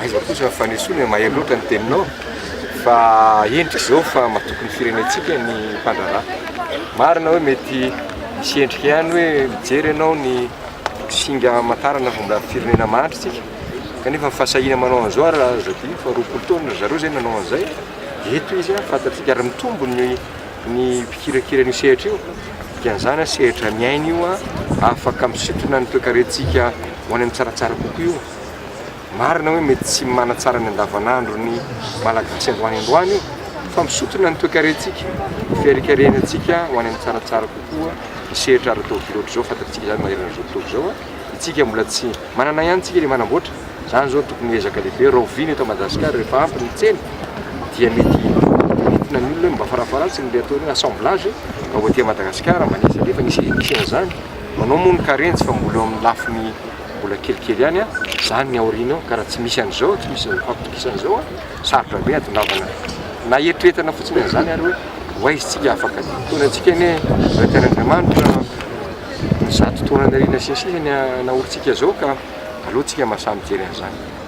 Aiza kosa ny fanesoana e, mahery loatra ny teninao fa endrika izao fa matoky ny firenentsika ny mpandraharaha. Marina hoe mety misy endrika ihany hoe mijery ianao ny singa hamantarana fa mbola firenena mahantra isika kanefa ny fahasahiana manao an'izao ary aza adino fa 20 taona ry zareo izay nanao an'izay, eto izy fantatsika ary mitombo ny ny mpikirakira an'io sehatra io, dikan'izany an sehatra miaina io an, afaka misintona ny toekarentsika ho any amin'ny tsaratsara kokoa io. Marina hoe mety tsy manatsara ny andavanandro ny Malagasy androany androany io, fa misintona ny toekarentsika, ny fiharikarenantsika ho any amin'ny tsaratsara kokoa, ny sehatra ara-tôbily ohatr'izao fantatsika izany manerana an'izao tontolo izao an, isika mbola tsy manana ihany tsika ilay manamboatra. Zany zao tokony ezaka lehibe, rahoviana eto Madagascar rehefa ampy ny tsena dia mety hitina ny olona hoe mba farafaharatsiny le atao hoe assemblage mba ho aty Madagascar mba nisy alefa nisy nisy an'izany, manao moa ny karenjy fa mbola eo amin'ny lafiny mbola kelikely ihany an, zany ny aoriana ao ka raha tsy misy an'izao tsy misy fampitokisana izao an, sarotra be hahatongavana na eritreretana fotsiny an'izany ary hoe ho aiza tsika afaka dimy taona antsika anie raha tian'Andriamanitra 100 taona any aoriana sy ny sisa ny naorintsika zao ka. Aleo tsika mba samy mijery an'izany.